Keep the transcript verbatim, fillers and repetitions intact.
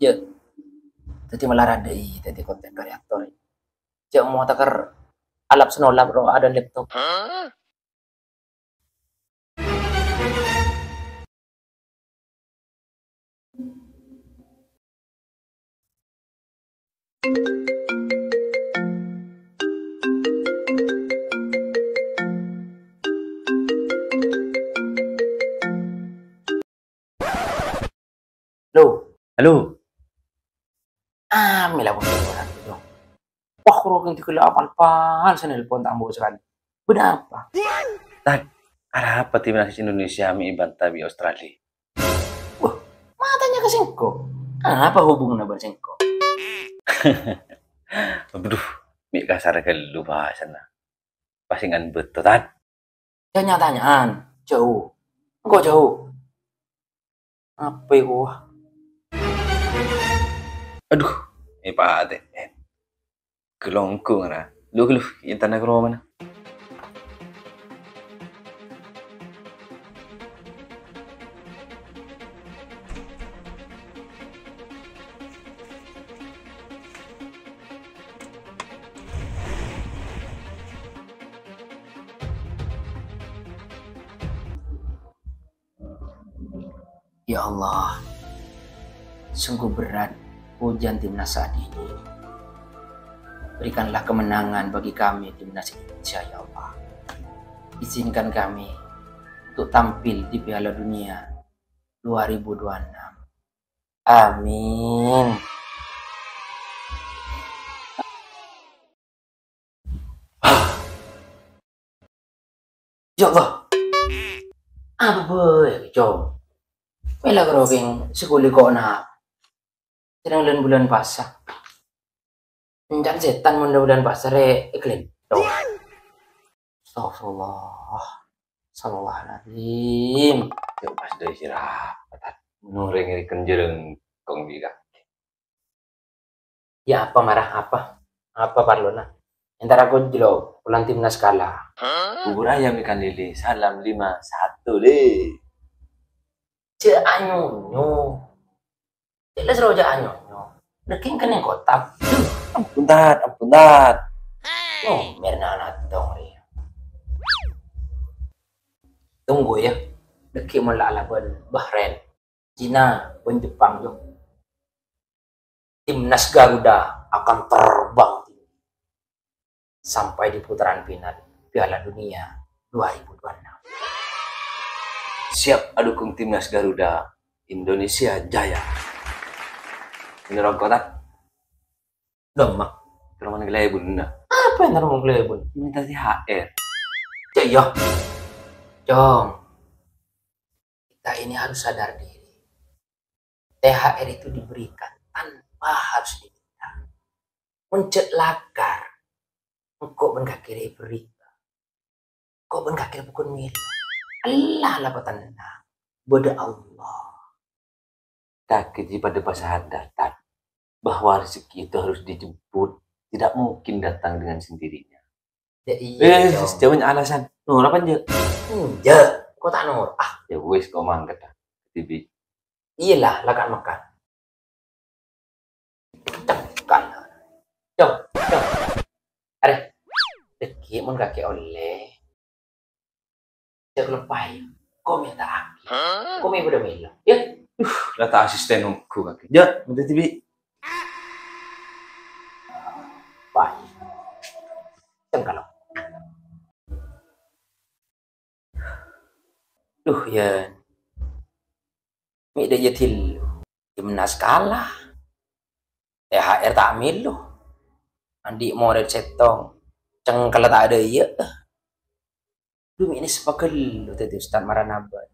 Yâ, dhâddhi malar adâ' iyâ dhâddhi konten kreator. Jhâ' motaker alap sanolap rowa adâ' laptop. Halo. Halo. Ah, mè' la bhunten orèng, Cong. Wah, karo kèng dhigella apal-apal sè nelpon ta' ambu sakalè. Bâdâ apa? Tad, arapa timnas Indonesia mè' èbanta bi' Australia? Wah, ma' tanya ka sèngko'. Apa hubunganna bân sèngko'? Aduh, mè' kasar ghâllu bhâsana. Pas èngan bâto, Tad. Tanya-tanyaan, jhâu. Engko' jhâu. Apa èkowa? Aduh, èpatè'è. Gelonggong ra. Lu, lu, intana ke romana. Ya Allah, sungguh berat ujian timnas saat ini. Berikanlah kemenangan bagi kami, timnas Indonesia, ya Allah. Izinkan kami untuk tampil di Piala Dunia dua ribu dua enam. Amin. Ya Allah. Apa bhâi, Cong? Mè' la karo kèng sakalè kona. Sedang bulan, bulan puasa. Encan sètan mon bulan puasa rè èklen. Astagfirullah. Astagfirullahaladzim. Yuk, pas doi sira. Menureng ini kenjereng kong di kaki. Ya, apa marah? Apa? Apa parlona? Entar aku jelo, ulang timnas kalah. Bubur ayam ikan lele, salam lima satu, le. Cek anyonyo. Cek les roja anyonyo. Daging kena kotak. Ampun, Tat. Ampun, Tat. Oh, Mirna natong, Ri. Tunggu, ya. Daging malah lawan Bahrain. Cina, pun Jepang, yo. Timnas Garuda akan terbang tinggi sampai di putaran final Piala Dunia dua ribu dua enam. Siap adukung timnas Garuda, Indonesia Jaya. Ini rongkotan. Dong, Mak. Teroman kelebun, nah. Apa yang teroman kelebun? Minta T H R. Cek, yo. Cong. Kita ini harus sadar diri. T H R itu diberikan tanpa harus diminta. Mon cè' lakar, engko' bân kakè rè èberri'. Engko' bân kakè rè pokon mèlo. Ella la patennang. Bâdâ Allah. Kakè jiyâ padâ pasadar, Tat, bahwa rezeki itu harus dijemput, tidak mungkin datang dengan sendirinya. Ya iya, eh, Cong. Jauh alasan. Nora apa, Nje? Nje, kok tak nor? Ah, ya wis, kok mangkat, ah. Tibi. Iyalah, lakan makan. Cengkal. Cong, cong. Arè, dâgghi' mon kakè ollè. Cè' lepai. Kok mènta aki. Kok mè' padâ mèlo. Ya. Duh, la ta' asisten ongghu kakè. Ya, mènta tibi. Pai. Cengkal. Duh, Yan. Mè' dâ' iyâ dhillu. Timnas kalah. T H R ta' mèlo. Andi' morèd sèttong. Cengkella ta' dâ' iyâ. Duh, mè' nèspa ghâllu dâddhi ustad maranaba.